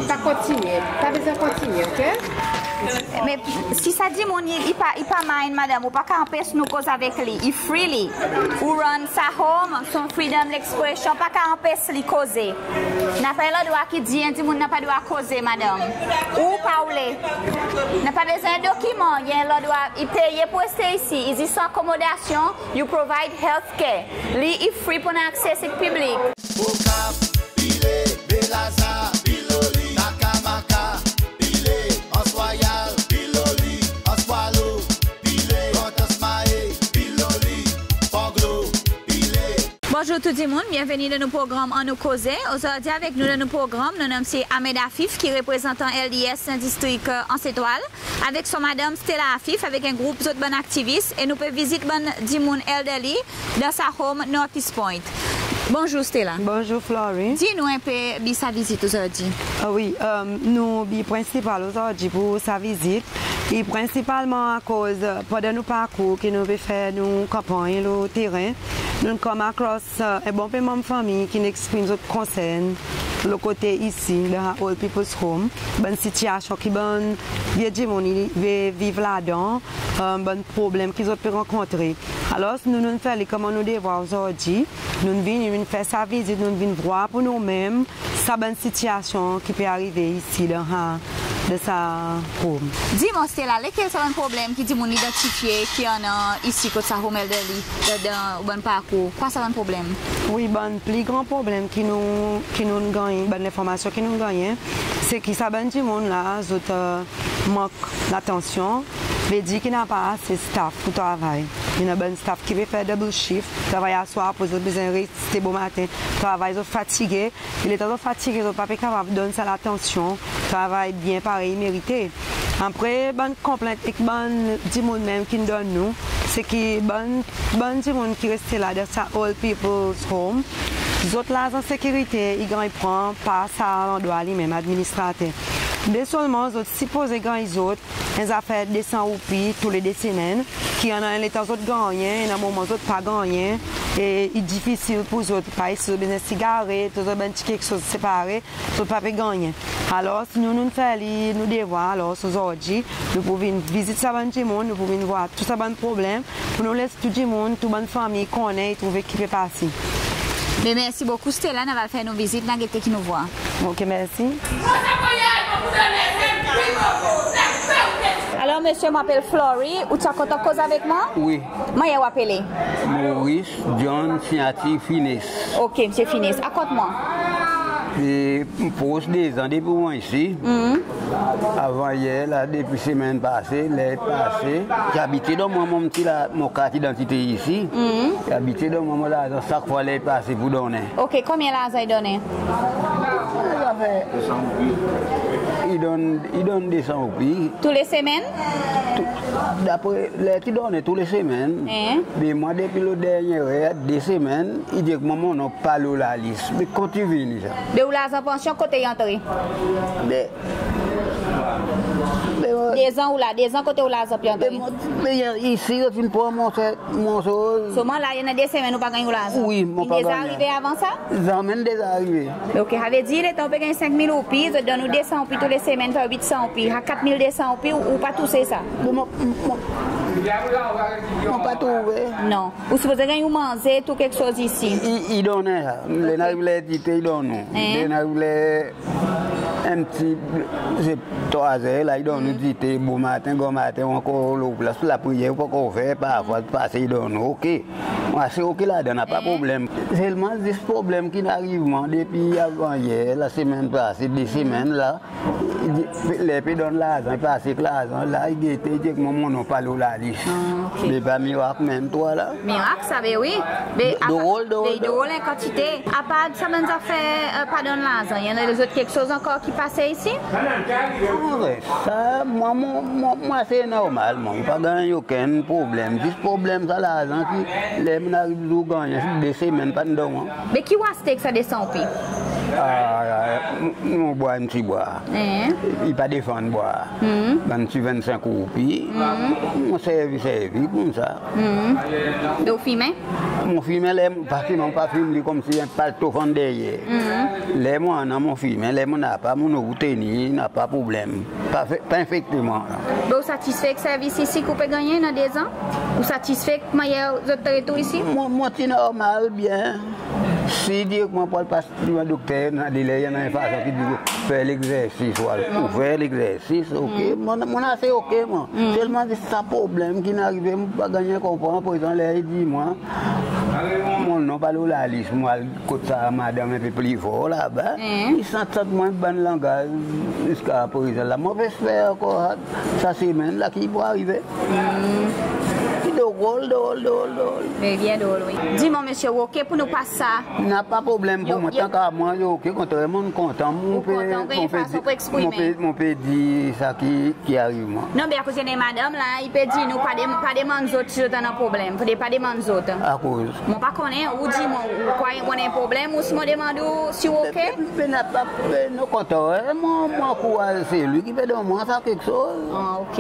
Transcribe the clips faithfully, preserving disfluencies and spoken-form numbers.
Pa kontinyen, pa bezwen kontinyen, oke? Me si sa dimoun i, i pa, i pa mind, madanm, ou pa kapab anpes nou koz avek li, i free li. Ou run sa home, son freedom d'expression, pa kapab anpes li koze. Napa en landrwa ki dir en dimoun napa drwa koze, madanm. Ou pa oule. Napa bezwen dokiman, i en landrwa, i peye pour reste isi, i zis son akomodasyon, you provide health care. Li i free pour annan akse ek piblik. Okap, Pile, Baie Lazare, Pile-Aux-Lilas, Takamaka, Pile, Anse Royale, Pile-Aux-Lilas, Anse Boileau, Pile, Grand Anse Mahé, Pile-Aux-Lilas, Port Glaud, Pile. Bonzour tou dimoun, byenveni dan nou progranm Annou Koze. Ozordi avek nou dan nou progranm, nou annan Msye Ahmed Afif ki reprezantan L D S dan distrik, e, Anse Etoile, avek son madanm Stella Afif, avek en group zot bann aktivis, e nou pe vizit bann dimoun elderly dan sa home North East Point. Bonzour Stella. Bonzour Flory. Dir nou en pe bi sa vizit ozordi. A wi, e, nou bi prensipal ozordi pour sa vizit, i prensipalman akoz, e, pandan nou parkour ki nou pe fer nou kanpanny lo teren, nou'n come across, e, en bon pe manm fanmir ki'n eksprim zot konsern lo kote isi, dan sa old people's home, bann sitiyasyon ki bann vye dimoun i pe viv ladan, e, bann problenm ki zot pe rankontre. Alors, nou, nou'n fer li konman nou devwar ozordi, nou'n vin, nou'n fer sa vizit, nou'n vin vwar pour nou menm sa bann sitiyasyon ki pe arive isi dan sa, dan sa home. Dir mwan Stella, lekel sa bann problenm ki dimoun idantifye ki annan isi kot sa home elderly, dan, dan ou bann parkour? Kwa sa bann problenm? Wi, bann pli gran problenm ki nou, ki nou'n gannyen, bann lenformasyon ki nou'n gannyen, se ki sa bann dimoun la, zot, e, mank latansyon, vedir ki napa ase staff pour travay. I annan bann staff ki pe fer double shift, travay aswar, apre zot bezwen reste bomaten travay, zot fatige, e letan zot fatige, zot pa pe kapab donn sa latansyon, travay byen parey i merite. Apre, bann konplent ek bann dimoun menm ki'n donn nou, se ki bann, bann dimoun ki reste la dan sa old people's home, zot larzan sekirite i ganny pran par sa landrwa li menm, administrater. Me selman zot sipoze ganny zot en zafer de san roupi tou le de semenn, ki annan letan zot gannyen, annan moman zot pa gannyen, e i difisil pour zot, parey si zot bezwen sigaret, zot bann ti keksoz separe, zot pa pe gannyen. Alors, nou, nou'n fer li nou devwar, alors, ozordi, nou pou vin vizit sa bann dimoun, nou pou vin vwar tou sa bann problenm, pour nou les tou dimoun, tou bann fanmir konnen e trouve ki pe pase. Be mersi bokou Stella, nou ava fer nou vizit, nou a gete ki nou vwar. Oke, mersi. Alors, msye, mon apel Flory, ou ti a kontan koz avek mwan? Wi. Mannyer ou apele? Maurice John, sinyatir Fines. Oke, msye Fines, rakont mwan. E pros dezan depi mon isi. Avan yer la, depi semenn pase, ler pase, ti abitye donn mwan mon ti la, mon kart idantite isi. Ti abitye donn mwan mon larzan sak fwa ler pase pour donnen. Oke, konbyen larzan i donnen? Zafer, i donn, i donn de san roupi. Tou le semenn? Tou, dapre ler ti donnen tou le semenn. Me mwan depi lo dernyen ler, de semenn, i dir ek mwan mon non pa lo lalis. Me kot i vini sa? Be ou larzan pansyon, kote i antre? Be, be, dezan ou la, dezan kote ou larzan pe antre? Be, mon, be, isi, zot in pran mon, se, mon soz. Selman la, i annan de semenn ou pa ganny ou larzan? Wi, mon pa ganny. In deza arive avan sa? Zanmen deza arive. Oke, savedir letan ou pe ganny senk mil roupi, zot donn ou de san roupi tou le semenn, fer uit san roupi, sa kat mil de san roupi, ou, ou pa touse sa? Be mon, mon, mon pa trouve. Non. Ou sipoze ganny ou manze, tou keksoz isi. I, i donnen sa. Ler nou ariv ler dite, i donn nou. Ler nou ariv ler en pti, se trwa zer la, i donn nou dite, bomaten, granmaten, ou ankor lo plas lapriyer, ou pa ankor fer, parfwa pase, i donn nou, oke. Mon ase oke ladan, napa problenm. Selman zis problenm ki'n ariv mwan depi avan yer, la semenn pase, de semenn la, ler pe donn larzan, i pase ek larzan la, i gete, i dir ek mwan mon non pa lo lalis. A, oke. Be pa mirak menm, trwa la. Mirak sa, be wi. Be, drol, drol, be drol, drol en kantite. Apard sa bann zafer, e, pa donn larzan, i annan lezot keksoz ankor ki pase isi? Anreste sa, mwan, mon, mon, mwan se normal, mon pa ganny okenn problenm. Zis problenm sa larzan ki ler mon'n ariv zour gannyen, de semenn pa'n donn mwan. Be ki ou aste ek sa de san roupi? Ah, mon, mon bwar en pti bwar. En? I pa defann bwar. Bann pti vennsenk roupi. Mon servi, servi koumsa. Ou fimen? Mon fimen ler mon pa fimen, mon pa fimen li konmsi en palto fann deryer. Ler mon annan mon fimen, ler mon napa mon ou tenir, napa problenm. Pa fe, pa enfekte mwan. Be ou satisfe ek servis isi ki ou pe gannyen dan dezan? Ou satisfe ek mannyer zot tret ou isi? Mon, mon ti normal byen. Si direkteman pou al pas en dokter, nan deler i annan en fason ki dir fer legzersis, ou al pou fer legzersis, ok. Mon, mon ase ok mwan. Selman zis sa problenm ki'n arive, mon pa gannyen konpran prezan ler i dir mwan mon non pa lo lalis, mon al kot sa madanm en pe pli for laba. I sant, sant mwan bann langaz ziska prezan la. Mon pe esper ankor sa semenn la ki pou arive. Ki drol, drol, drol, drol. Be byen drol, wi. Dir mwan, mesye, ou ok pour nou pas sa? Napa problenm pour mwan, tanka mwan i ok, kontrerman mon kontan, mon pe, mon pe dir sa ki, ki ariv mwan. Non, be akoz i annan madanm la, i pe dir nou pa de, pa demann zot si zot annan problenm. Fodre pa demann zot. Akoz? Mon pa konnen, ou dir mwan, ou krwar ou annan problenm, ou si mon demann ou si ou ok? Be napa, be non, kontrer, mon, mon ankouraz selwi ki pe donn mwan sa keksoz. Ah, ok.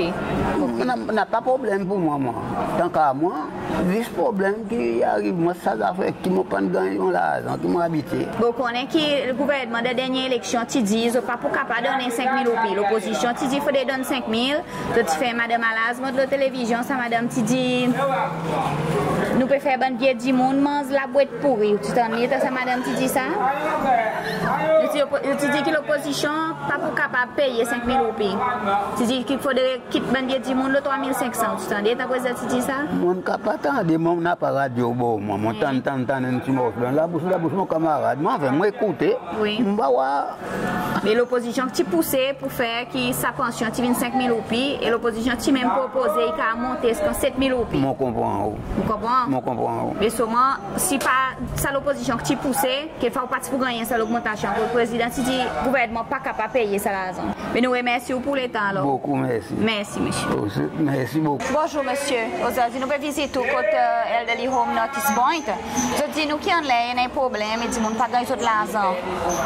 Napa problenm pour mwan, mwan. Tanka mwan, zis problenm ki ariv mwan sa zafer ki mon pa'n ganny larzan ki mon abitye. Be ou konnen ki gouvernman dan dernyen eleksyon ti dir zot pa pou kapab donn senk mil roupi. Lopozisyon ti dir fodre donn senk mil. Zot ti fer madanm Alaz mont lo televizyon, sa madanm ti dir nou pe fer bann vye dimoun manz labwet pouri. Ou ti tann li, sa madanm ti dir sa? Li ti, li ti dir ki lopozisyon pa pou kapab peye senk mil roupi. Ti dir ki fodre kit bann vye dimoun lo trwa mil senk san. Ou ti tande sa Prezidan ti dir sa? Mon kapab tande, mon napa radyo bor mwan. Mon tann, tann, tann en pti morso dan labous, labous mon kanmarad. Mon, anfen, mon ekoute. Wi. Mon pa war. E lopozisyon ti pouse pour fer ki sa pansyon ti vin senk mil roupi, e lopozisyon ti menm propoze i kapab monte ziska set mil roupi. Mon konpran ou. Ou konpran? Mon konpran ou. Me selman, si pa sa lopozisyon ki ti pouse, kekfwa ou pa ti pou gannyen sa logmantasyon, akoz Prezidan ti dir gouvernman pa kapab peye sa larzan. Me nou remersi ou pour letan alor. Bokou mersi. Mersi, mesye. Osi, mersi bokou. Bonzour, mesye. Ozordi nou pe vizit ou kot, e, Elderly Home North East Point. Zot dir nou ki anler i annan problenm, i dir dimoun pa ganny zot larzan.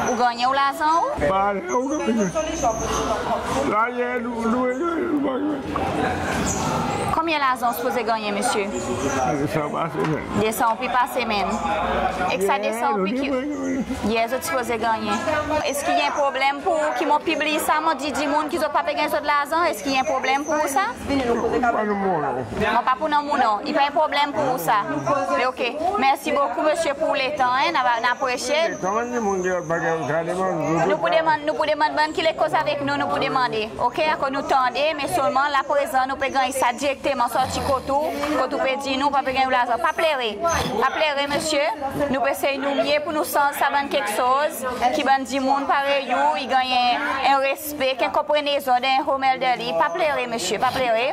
Ou gannyen ou larzan ou? Pa, ou gannyen. La, yer, nou, nou, nou, nou, nou, Konbyen larzan ou sipoze gannyen, mesye? De san par semenn. De san roupi par semenn. Ek sa de san roupi ki yer zot sipoze gannyen. Eski i annan problenm pour ou ki mon pibliy sa, mon dir dimoun ki zot pa pe ganny zot larzan? Eski i annan problenm pour ou sa? Pa nou mon non. Mon pa pou nonm ou non. I pa problenm pour ou sa. Me ok. Mersi bokou, mesye, pour letan, en, nou, nou apresye. Nou pou demann, nou pou demann bann ki le koz avek nou, nou pou demande. Ok, akoz nou tande, me selman la prezan nou pe ganny sa direkteman sorti kot ou, kot ou pe dir nou pa pe ganny ou larzan. Pa plere. Pa plere, mesye. Nou pe esey nou mye pour nou sanz sa bann keksoz, ki bann dimoun parey ou, i ganny en, en respe, ki en konprenezon dan en home elderly. Pa plere, mesye, pa plere.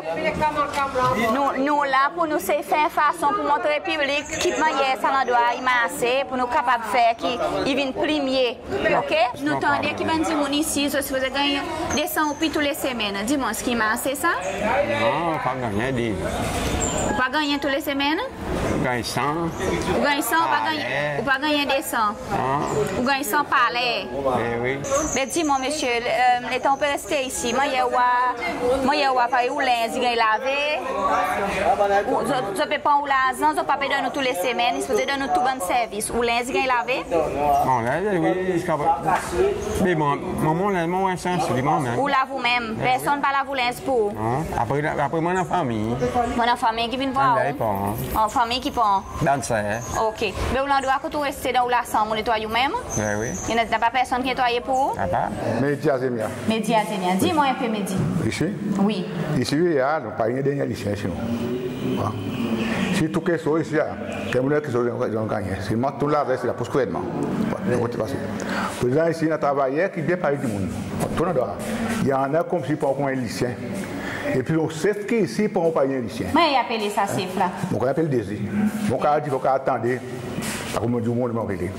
Nou, nou la pour nou esey fer fason pour montre piblik ki mannyer sa landrwa i marse, pour nou kapab fer ki i vin pli mye. Ok? Nou tande ki bann dimoun isi, zot sipoze ganny de san roupi tou le semenn. Dir mwan, eski i marse sa? Non, pa gannyen de. Ou pa gannyen tou le semenn? Ou ganny san. Ou ganny san, ou pa gannyen, ou pa gannyen de san. Ou ganny san par ler. Ben wi. Ben dir mwan, mesye, e, letan ou pe reste isi, mannyer ou war, mannyer ou war parey ou lenz i ganny lave. Ou, zot, zot pe pran ou larzan, zot pa pe donn ou tou le semenn, i sipoze donn ou tou bann servis. Ou lenz i ganny lave? Mon lenz, wi, ziska, be mon, mon, mon lenz, mon, mon lenz, se li mon menm. Ou lav ou menm? Personn pa lav ou lenz pour ou? Non, apre, apre mon annan fanmir. Mon annan fanmir ki vin war ou? An fanmir ki pran? Bann ser. Ok. Be ou landrwa kot ou reste dan ou lasanm, ou netway ou menm? Wi, wi. I napa personn ki netway pour ou? Napa. Medi Azemia. Medi Azemia. Dir mwan en pe, Medi. Isi? Wi. Isi, wi, a, nou pa ganny dernyen lisyen isi, non. Bon. Si tou keksoz isi, a, kel moun keksoz i ganny. Selman tou laver se la pous gouvernman. Bon, nou konte pase. Prezan isi, nou travayer ki byen parey dimoun. Tou landrwa. I annan konmsi pa konn lisyen. Epi nou sef ki isi, pa konn lisyen. Mannyer i apele sa sef la? Mon konn apel Dezi. Mon kapab dir, mon kapab tande. Akoz mon dir ou mon, mon vini.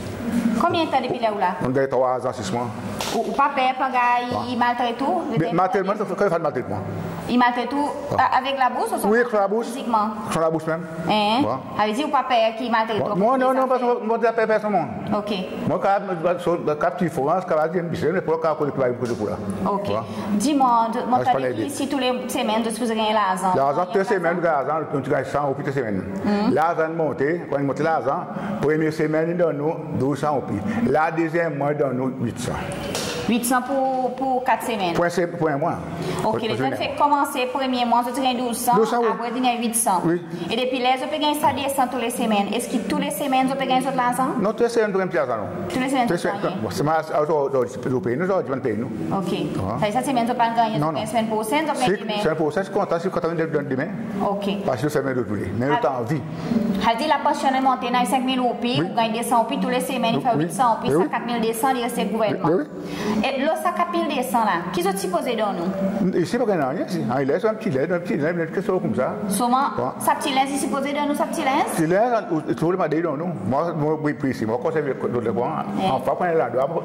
Konbyen tan depi ler ou la? Mon ganny trwa an sis mwan. Ou, ou pa per pa ganny maltret ou? Be, maltretman, sa, sa, sa maltretman. I maltret ou avek labous ouswa fizikman? Wi, avek labous. Avek labous menm. Sa i dir ou pa per ki i maltret ou? Non, non, non, pa, mon pa pe per personn. OK. Mon kapab, kapab ti fwa, kapab ti en bise, me pa kapab koze ki pa koze pour la. OK. Dir mwan, mon kapab dir ki si tou le semenn zot sipoze ganny larzan. Larzan, tou le semenn, larzan, nou ti ganny san roupi tou le semenn. Larzan in monte, kan i monte larzan, premye semenn i donn nou douz san roupi. La dezyenm mwan i donn nou wit san. Wit san pour, pour kat semenn? Pour en se-, pour en mwan. OK, letan zot fek konmanse premye mwan zot ti ganny douz san, apre ti ganny wit san. Wi. E depi ler zot pe ganny sa de san tou le semenn, eski tou le semenn zot pe ganny zot larzan? Non, tou le semenn pa ganny larzan, non. Tou le semenn pa ganny? Bon, se ma, zot, zot, zot pey nou, zot, zot pey nou. OK. Sa i dir sa semenn zot pa ganny, zot ganny semenn prosenn, zot ganny demen? Semenn prosenn, si kontan, si kontan, donn demen. OK. Parski nou fer menm zot vle. Menm zot anvi. Sa i dir la pansyon in monte, i annan senk mil roupi, ou ganny de san roupi tou le semenn, i fer wit san roupi, sa kat mil de san, i reste gouvernman. Wi, wi. E lo sa kat mil de san la, ki zot sipoze donn ou? Isi pa ganny nanryen isi. Anler sa pti lenz, pti lenz, keksoz koumsa. Selman sa pti lenz, i sipoze donn ou sa pti lenz? Pti lenz, ou, ou demande i donn ou. Mwan, mon, wi, wi, si mon konsey, kot lekor, anfwa, pran landrwa,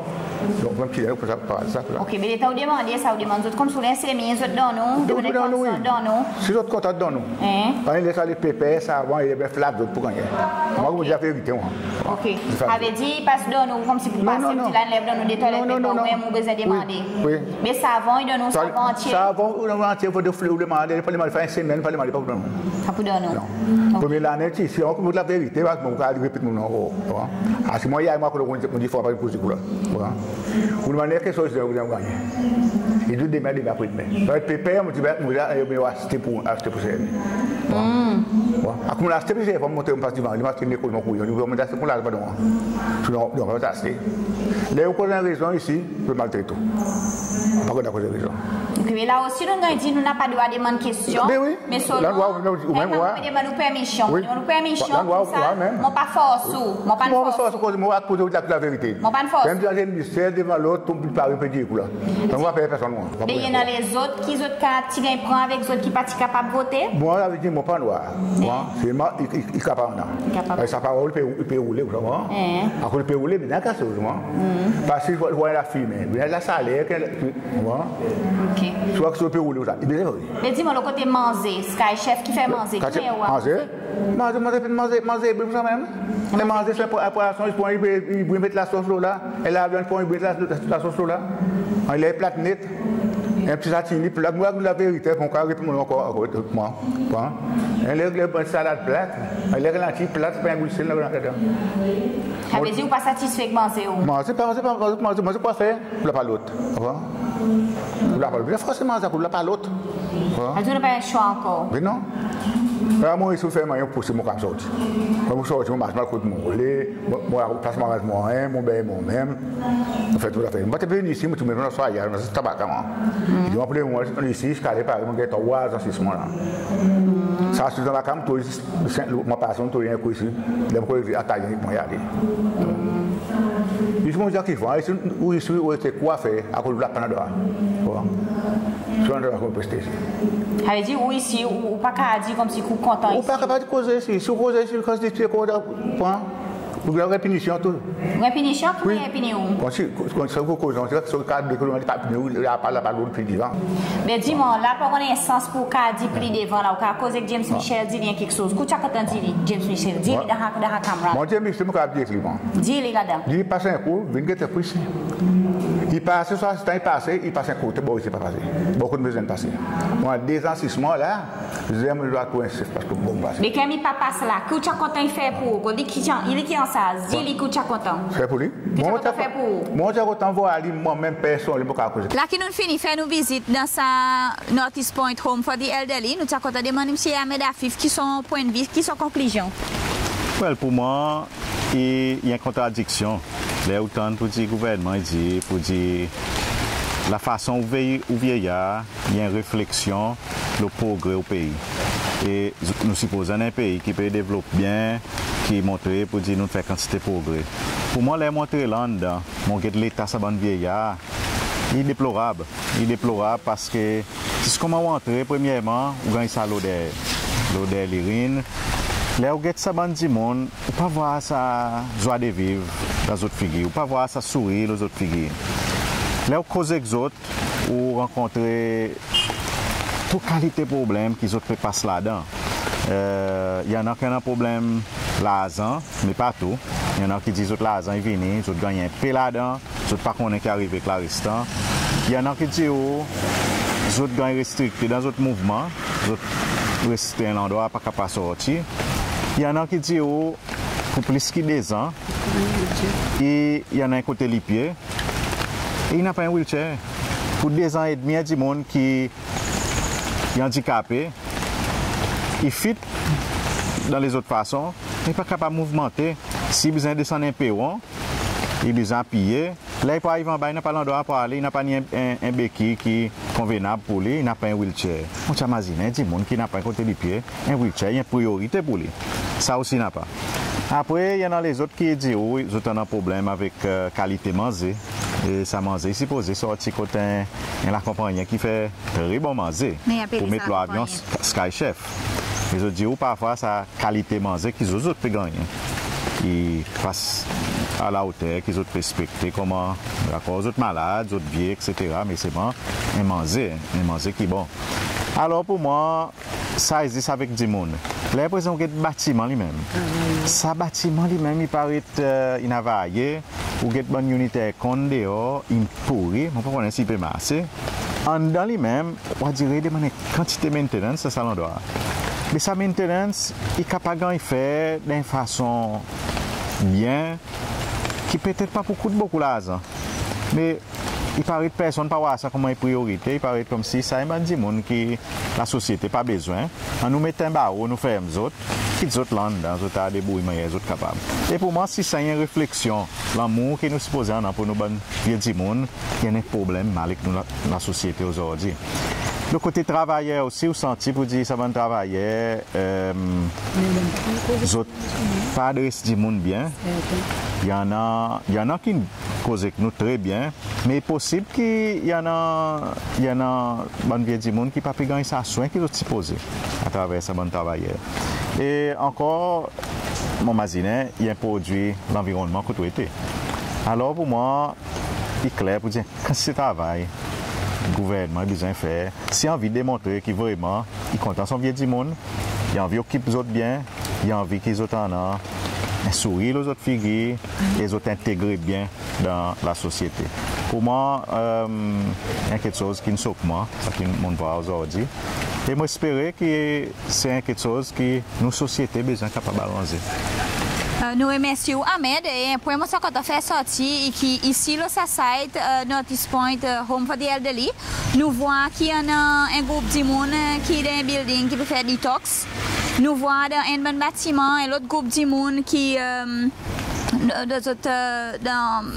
donk, pran pti lenz, koumsa, pa sa, sa. OK, me letan ou demande sa, ou demann zot konmsi ou le semi, zot donn ou, donn ou, wi. Si zot kontan, donn ou. Anler sa, le peper, savon, e byen flat zot pour gannyen. Mwan, mon dir laverite, mwan. OK. Sa i vedir, i pa donn ou konmsi pour pase, ti la lev donn ou de toilet paper, ou menm ou bezwen demande. Wi, wi. Me savon, i donn ou savon antye? Savon, ou donn antye, fodre ou demande, pa demande, fer en semenn, pa demande, pa pour donn ou. Pa pour donn ou? Non. OK. Premye lannen, ti, si ou koz laverite, pa mon kapab repet mon non ankor. Konpran? A, si mon i al, mon koz, mon dir fwa pa pour dir pour la. Konpran? Ou demann keksoz, ou gannyen. I dir demen, demen apre demen. Sa i dir peper, mon dir, ben, mon dir, e, ben, aste pour, aste pour servi. Bon. Akoz mon aste pour servi, mon monte, mon pas devan, mon aste, mon koz, mon dir, mon aste pour la, pa donn. Sinon, non, pa aste. Ler ou koz en rezon isi, zot maltret ou. Pa koz, koz rezon. OK, me la osi, nou ganny dir nou napa drwa demann kestyon. Ben wi. Me selman, landrwa, ou menm, ou menm, ou demann ou permisyon. Wi. Ou demann ou permisyon, landrwa, koumsa, ou menm. Mon pa fors ou, mon pa fors ou. Mon pa fors ou, koz, mon a koz laverite. Mon pa fors ou. Menm si en mister devan lot, tou, pa pe dir pour la. Mon pa per personn, mwan. Me i annan lezot ki zot ka ti ganny pran avek zot ki pa ti kapab vote? Mwan, sa i vedir, mon pa drwa. Mwan, selman, i, i, i kapab annan. I kapab. Sa parol pe, pe roule, ou konpran? Akoz pe roule, me dan keksoz, mwan. Parski, ou war lafimen, me lasaler, ke, mwan. OK. Swa ki pe roule, sa. I bezwen roule. Me dir mwan, lo kote manze, Sky Chef ki fer manze, ki mannyer ou war manze? Manze, manze, manze, manze, bon sa menm. Me manze, se pwa-, pwason, i pran, i, i, i met lasos lo la. E lavyann, i pran, i met la, la, lasos lo la. Anler plat net. En pti satin, plat, mon dir laverite, mon kapab repet mon ankor, ankor, mwan. Konpran? Anler, anler salad plat. Anler lanti plat, pa en boul sel ladan. Sa i vedir ou pa satisfe ek manze ou? Manze, pa, manze, pa, manze, manze, manze, pa fer. Pour la pa lot. Konpran? Pour la pa lot. Bien, forseman, sa pour la pa lot. Konpran? Sa i dir ou napa swa ankor. Ben non. La, mwan, si ou fer mannyer, mon posib mon kapab sorti. Mwan, mon sorti, mon mars, mon kot mon vole, mon, mon plas mon aranzman, en, mon bey mon menm. Mon fer tou zafer. Mon pa ti vin isi, mon ti met mon swalyaz, mon ti tabaka, mwan. Mon ti, mon pou le mwan isi, ziska le pare, mon ganny trwa an sis mwan la. Sa, si tabaka, mon tou, mon pas, mon tou, en kou isi. Ler mon koz, atak, mon ale. Isi mon dir ki fwa, isi, ou isi, ou reste kwa fer, akoz ou la pa annan drwa. Bon. Si ou annan drwa, ou preste isi. Sa i vedir ou isi, ou, ou pa kapab dir konmsi ki ou kontan isi. Ou pa kapab koze isi, si ou koze isi, kan si ti kontan, pran, ou ganny pinisyon tou. Ganny pinisyon? Ki mannyer i pini ou? Konmsi, konmsi ou koze, konmsi ou kapab dir ki ou la pa, la pa lot pli devan. Me dir mwan, la pa annan sans pour ou kapab dir pli devan la, ou kapab koz ek James Michel, dir li en keksoz. Ki ou ti a kontan dir li, James Michel, dir li dan, dan kamera. Mon James Michel, mon kapab dir ek li, mwan. Dir li ladan. Dir li pas en kou, vin get plis. I pase, son asistan i pase, i pas en kote, bor isi pa pase. Bor kot bezwen pase. Mwan, dezan sis mwan la, zem, zot a tou en sef, paski bon pase. Me kan i pa pas la, ki ou ti a kontan i fer pour ou? Li ki ti an, li ki ansarz, dir li ki ou ti a kontan. Fer pour li? Ki ou ti a kontan fer pour ou? Mon ti a kontan vwar li, mwan menm personn, li, mon kapab koze. La ki nou'n fini fer nou vizit dan sa North East Point Home for the Elderly, nou ti a kontan demann Msye Ahmed Afif ki son pwennvi, ki son konklizyon. Well, pour mwan, i, i en kontradiksyon. Ler ou tann pour dir gouvernman i dir, pour dir lafason ou vey ou vyeya, i en refleksyon lo progre ou pei. E nou sipoze annan en pei ki pe devlop byen, ki montre pour dir nou'n fer kantite progre. Pour mwan, ler mon antre la anndan, mon get leta sa bann vyeya, i deplorab. I deplorab paski zis konman ou antre, premyerman, ou ganny sa loder, loder lirin. Ler ou get sa bann dimoun, ou pa vwar sa zwa de viv dan zot figir, ou pa vwar sa sourir lo zot figir. Ler ou koz ek zot, ou rankontre tou kalite problenm ki zot pe pas ladan. E, i annan ki annan problenm larzan, me pa tou. I annan ki dir zot larzan i vini, zot ganny en pe ladan, zot pa konnen ki arive ek larestan. I annan ki dir ou zot ganny restrikte dan zot mouvman, zot reste en landrwa, pa kapab sorti. I annan ki dir ou pour plis ki dezan, i, i annan en kote lipye, e i napa en wheelchair. Pour dezan edmi, en dimoun ki i andikape, i fit dan lezot fason, me i pa kapab mouvmante. Si i bezwen desann en peron, i bezwen apiye. Ler i pou ariv anba, i napa landrwa pour ale, i napa ni en, en, en beki ki konvenab pour li, i napa en wheelchair. Mon ti mazinen, en dimoun ki napa en kote lipye, en wheelchair i en priyorite pour li. Sa osi napa. Apre, i annan lezot ki dir ou zot annan problenm avek, e, kalite manze. E sa manze i sipoze sorti kot en, en lakonpannyen ki fer tre bon manze pour met lo avyon Sky Chef. E zot dir ou parfwa sa kalite manze ki zot, zot pe gannyen i pa a la oter ki zot pe ekspekte konman, dakor, zot malad, zot vye, etsetera, me selman en manze, en manze ki bon. Alor pour mwan, sa i zis avek dimoun. Ler prezan ou get batiman li menm. Sa batiman li menm, i paret, e, in avaye, ou get bann unit aircon deor, in pouri, mon pa konnen si i pe marse. Anndan li menm, ou a dir i demann en kantite maintenance sa, sa landrwa. Me sa maintenance, i kapab ganny fer dan en fason byen, ki petet pa pou kout bokou larzan. Me i paret personn pa war sa konman en priyorite, i paret konmsi sa en bann dimoun ki lasosyete pa bezwen. Annou met en baro, nou ferm zot, kit zot la anndan, zot a debrouy mannyer zot kapab. E pour mwan, si sa i en refleksyon lanmour ki nou sipoze annan pour nou bann vye dimoun, i annan problenm mal ek nou la, lasosyete ozordi. Lo kote travayer osi, ou santi pour dir sa bann travayer, e, zot pa adres dimoun byen. I annan, i annan ki'n koz ek nou tre byen, me posib ki i annan, i annan bann vye dimoun ki pa pe ganny sa swen ki zot sipoze atraver sa bann travayer. E ankor, mon mazinen, i en prodwi lanvironnman kot ou ete. Alor pour mwan, i kler pour dir en kantite travay gouvernman i bezwen fer, si i anvi demontre ki vreman i kontan son vye dimoun, i anvi okip zot byen, i anvi ki zot annan en sourir lo zot figir e zot entegre byen dan lasosyete. Pour mwan, e, en keksoz ki'n sok mwan, sa ki mon'n war ozordi. E mon espere ki se en keksoz ki nou sosyete bezwen kapab aranze. E, nou remersye ou, Ahmed. E en pwen mon ti a kontan fer sorti, i ki isi lo sa site, e, North East Point, e, Home for the Elderly, nou vwar ki annan en group dimoun, e, ki dan en building ki pe fer detox. Nou vwar dan enn bann batiman en lot group dimoun ki, e, dan zot, e, dan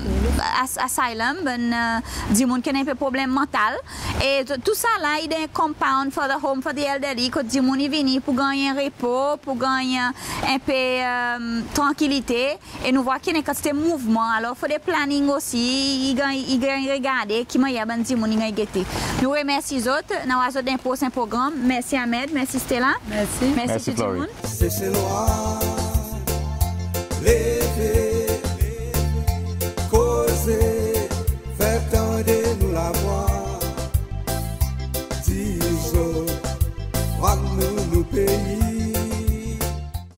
as-, asylum, bann, e, dimoun ki annan en pe problenm mantal. E t-, tou sa la i dan en compound for the Home for the Elderly, kot dimoun i vini pour ganny en repo, pour ganny, e, en pe, e, trankilite. E nou vwar ki annan en kantite mouvman. Alor fodre planning osi i ganny, i ganny regarde ki mannyer bann dimoun i ganny gete. Nou remersye zot, nou a war zot dan en prosen progranm. Mersi Ahmed, mersi Stella. Mersi. Mersi tou dimoun. Seselwa, leve, koze, fer tande nou lavwa. Dir zot, vwar nou, nou pei.